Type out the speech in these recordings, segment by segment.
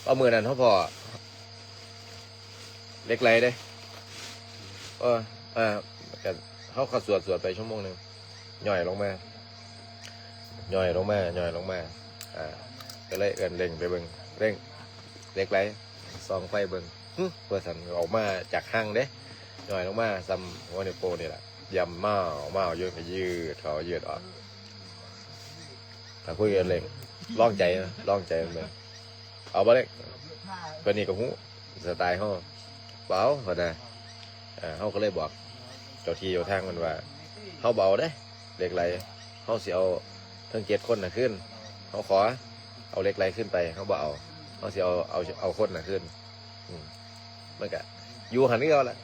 ເອົາ ມື້ນັ້ນເຮົາພໍ້ເຫຼັກໄຫຼເດ້. ເອີ ເອີ ກະເຮົາ ເຮົາສວດ ສວດໄປຊົ່ວໂມງໜຶ່ງ ຍ່ອຍລົງມາ ຍ່ອຍລົງມາ ຍ່ອຍລົງມາ ອ່າ ກະເລີຍເອີ້ນເລັ່ງໄປເບິ່ງ ເລັ່ງ ເຫຼັກໄຫຼ ສ່ອງໄຟເບິ່ງ ຫຶ ວ່າຊັ້ນ ອອກມາຈາກຮັງເດ້ ຍ່ອຍລົງມາສ່ຳຫົວນິ້ວໂປ້ງນີ້ລະ ຢ້ຳມາວໆຢູ່ ກະຍືດເຂົ້າຍືດອອກ. ຖ້າຄຸຍກັນເລັ່ງ ລອງໃຈ ລອງໃຈເບິ່ງ ເອົາບໍ່ເຫຼັກ ເພິ່ນນີ້ກະຮູ້ສະໄຕເຮົາ ບໍ່ເອົາ ເພິ່ນນະ. ເອີ ເຮົາກະເລີຍບອກເຈົ້າທີ່ເຈົ້າທາງເພິ່ນວ່າ ເຮົາບໍ່ເອົາເດ້ ເຫຼັກໄຫຼ ເຮົາຊິເອົາທັງເຈັດຄົນນະຄືນ ເຮົາຂໍເອົາເຫຼັກໄຫຼຄືນໄປ ເຮົາບໍ່ເອົາ ເຮົາຊິເອົາ ເອົາ ເອົາຄົນນະຄືນ. ອືມ ມັນກະຢູ່ຫັ້ນຄືເກົ່າລະ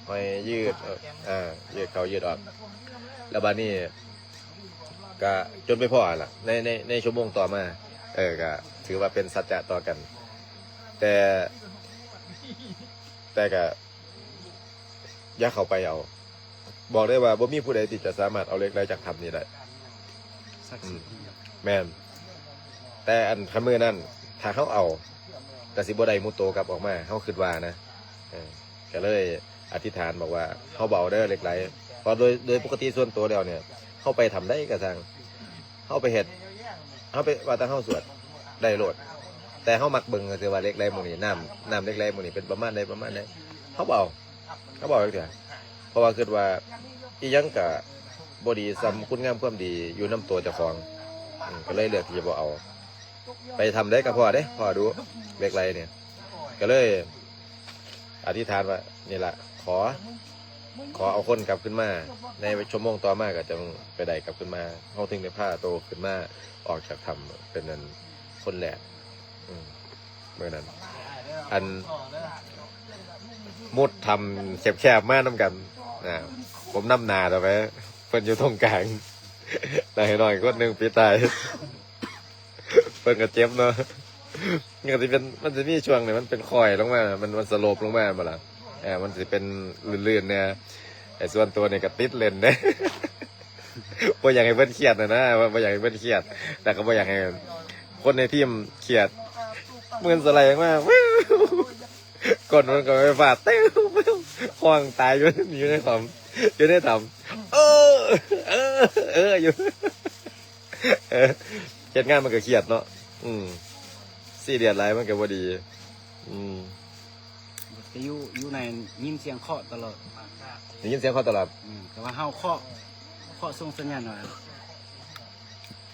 ຫ້ອຍຍືດ ເອີ ຍືດເຂົ້າຍືດອອກ ແລ້ວບາດນີ້ກະຈົນໄປພໍ້ຫັ້ນລະ ໃນ ໃນ ໃນຊົ່ວໂມງຕໍ່ມາ ເອີ ກະຖືວ່າເປັນສັດຈະຕໍ່ກັນ ແຕ່ ແຕ່ກະຢ່າເຂົ້າໄປເອົາ ບອກໄດ້ວ່າບໍ່ມີຜູ້ໃດທີ່ຈະສາມາດເອົາເຫຼັກໄຫຼຈາກຖ້ຳນີ້ໄດ້ ສັກສິດ ອືມ ແມ່ນ ແຕ່ອັນຄັນມື້ນັ້ນ ຖ້າເຮົາເອົາ ກະຊິບໍ່ໄດ້ມຸດໂຕກັບອອກມາ ເຮົາຄິດວ່ານະ ເອີ ກະເລີຍອະທິຖານບອກວ່າ ເຮົາບໍ່ເອົາເດີເຫຼັກໄຫຼ ເພາະໂດຍ ໂດຍປົກກະຕິສ່ວນໂຕແລ້ວນີ້ ເຮົາໄປຖ້ຳໃດກະຊ່າງ ເຮົາໄປເຮັດ ເຮົາໄປ ວ່າແຕ່ເຮົາສວດໄດ້ໂລດ ແຕ່ເຮົາມັກເບິ່ງຊື່ວ່າເຫຼັກໄຫຼໝູ່ນີ້ ນ້ຳ ນ້ຳເຫຼັກໄຫຼໝູ່ນີ້ເປັນປະມານໃດ ປະມານໃດ ເຮົາບໍ່ເອົາ ເຮົາບໍ່ເອົາຈັກເທື່ອ ເພາະວ່າຄິດວ່າອີ່ຫຍັງກະບໍ່ດີສ່ຳຄຸນງາມຄວາມດີຢູ່ນຳຕົວເຈົ້າຂອງ ອືມ ກະເລີຍເລືອກທີ່ຈະບໍ່ເອົາ. ໄປຖ້ຳໃດກະພໍ້ເດ້ ພໍ້ດຸເຫຼັກໄຫຼນີ້ ກະເລີຍອະທິຖານວ່າ ນີ້ລະ ຂໍ ຂໍເອົາຄົນກັບຄືນມາ ໃນຊົ່ວໂມງຕໍ່ມາກະຈັ່ງໄປໄດ້ກັບຄືນມາ ເຮົາເຖິງໄດ້ພາໂຕຂຶ້ນມາອອກຈາກຖ້ຳເປັນອັນຄົນແລກ. ອືມ ມື້ນັ້ນ ອັນ ມຸດຖ້ຳແຄບໆມານຳກັນ ອາ ຜົມນຳໜ້າຕໍ່ໄປ ເພິ່ນຢູ່ຕົງກາງ ແລ້ວໃຫ້ນ້ອງອີກຄົນໜຶ່ງປິດທ້າຍ ເພິ່ນກະເຈັບເນາະ ມັນກະຊິເປັນ ມັນຊິມີຊ່ວງນີ້ ມັນເປັນຄ້ອຍລົງມາ ມັນ ມັນສະໂລບລົງມາແມ່ນບໍ່ລະ ເອີ ມັນຊິເປັນລື່ນໆແດ່ ໄອ້ສ່ວນໂຕນີ້ກະຕິດຫຼິ້ນເດ້ ບໍ່ຢາກໃຫ້ເພິ່ນຄຽດຫັ້ນນະ ບໍ່ ບໍ່ຢາກໃຫ້ເພິ່ນຄຽດ ແລ້ວກະບໍ່ຢາກໃຫ້ຄົນໃນທີມຄຽດ ມື່ນສະໄລອອກມາ ກົ້ນມັນກະໄຟຟ້າ ແຕ້ວ ຮ້ອງຕາຍຢູ່ ຢູ່ໃນຖ້ຳ ຢູ່ໃນຖ້ຳ ເອີ ເອີ ເອີ ຢູ່ ເອີ ເຮັດງານມັນກະຄຽດເນາະ ອືມ ຊີຣຽສຫຼາຍມັນກະບໍ່ດີ ອືມ ແຕ່ຢູ່ ຢູ່ໃນຍິນສຽງເຄາະຕະຫຼອດ ໄດ້ຍິນສຽງເຄາະຕະຫຼອດ ອືມ ແຕ່ວ່າເຮົາເຄາະ ເຄາະສົ່ງສັນຍານວ່າ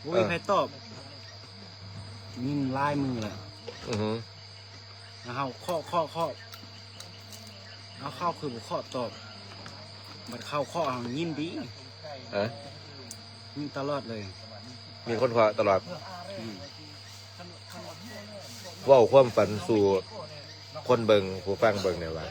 ບໍ່ມີໃຜຕອບ ຍິນຫຼາຍມື້ແລ້ວ ອືຮຶ ແລ້ວເຮົາເຄາະ ເຄາະ ເຄາະ ເອົາ ເຂົາຄືບໍ່ເຄາະຕອບ ບັດເຂົາເຄາະເຮົາຍິນດີ ຮະ ຍິນຕະຫຼອດເລີຍ ມີຄົນເຄາະຕະຫຼອດ ອືມ ເວົ້າຄວາມຝັນສູ່ຄົນເບິ່ງ ຜູ້ຟັງເບິ່ງແດ່ວ່າ